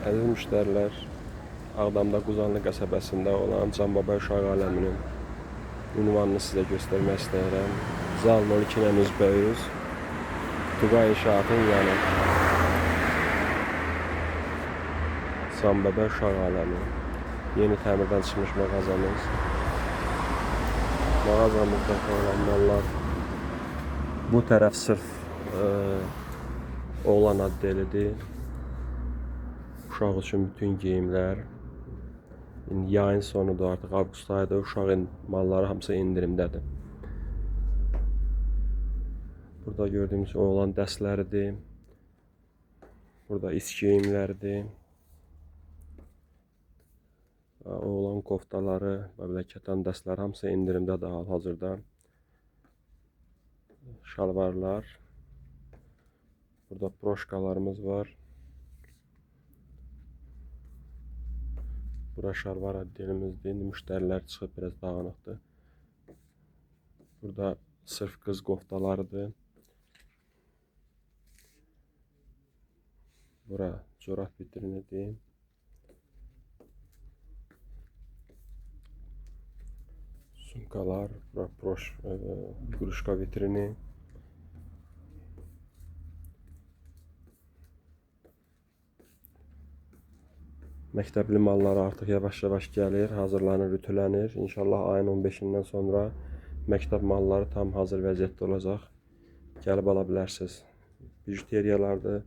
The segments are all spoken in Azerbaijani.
Əziz müştərilər, Ağdamda Quzanlı qəsəbəsində olan Canbaba Uşaq Aləminin ünvanını sizə göstərmək istəyirəm. Zal 02 ilə üzbəyüz, Tuqay inşaatın yanı. Canbaba Uşaq Aləmi. Yeni təmirdən çıxmış mağazamız. Mağazamızda olan mallar bu tərəf sırf oğlan addelidir. Uşaq üçün bütün geyimlər. İndi yayın sonudur, artıq avqust ayıdır. Uşaq malları hamısı endirimdədir. Burada gördüyümüz oğlan dəstləridir. Burada iç geyimləridir. Oğlan koftaları, belə kətan dəstlər hamısı endirimdədir hal-hazırda. Şalvarlar. Burada proşkalarımız var. Bura şalvar addelimizdir. İndi müştərilər çıxıb biraz dağınıqdır. Burada sırf qız koftalarıdır. Bura corab vitrinidir. Sumkalar, bura quruşka vitrini. Məktəbli malları artıq yavaş-yavaş gəlir, hazırlanır, ütülənir. İnşallah ayın 15-dən sonra məktəb malları tam hazır vəziyyətdə olacaq. Gəlib ala bilərsiniz. Bijuteriyalardır,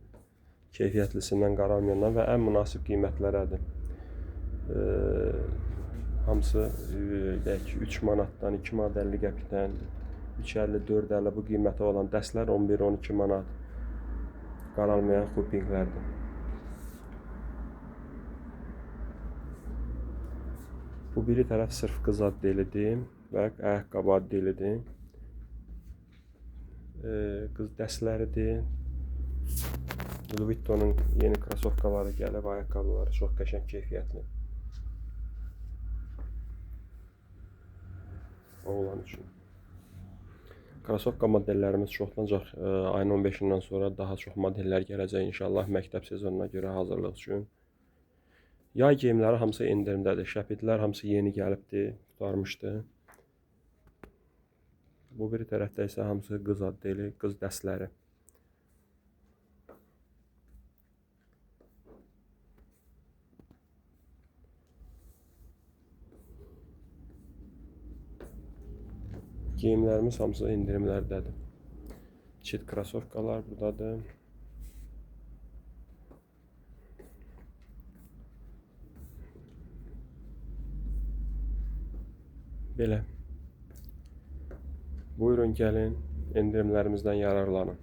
keyfiyyətlisindən, qaralmayandan və ən münasib qiymətlərədir. Hamısı deyək ki, 3 manatdan, 2 manat 50 qəpikdən, 3.50, 4.50 bu qiymətə olan dəstlər 11-12 manat qaralmayan xupinglərdir. Bu biri tərəf sırf qız addelidir və ayaqqabı addelidir. Qız dəstləridir. Louis Vuitton'un yeni krasovkaları gəlib, ayaqqabıları çox qəşəng, keyfiyyətli. Oğlan üçün. Krasovka modellərimiz çoxdan, ancaq ayın 15-dən sonra daha çox modellər gələcək inşallah məktəb sezonuna görə hazırlıq üçün. Yay geyimləri hamısı endirimdədir. Şəpidlər hamısı yeni gəlibdir, qurtarmışdı. Bu biri tərəfdə isə hamısı qız addeli, qız dəstləri. Geyimlərimiz hamısı endirimlərdədir. Çit krasovkalar buradadır. Belə. Buyurun gəlin, endirimlərimizdən yararlanın.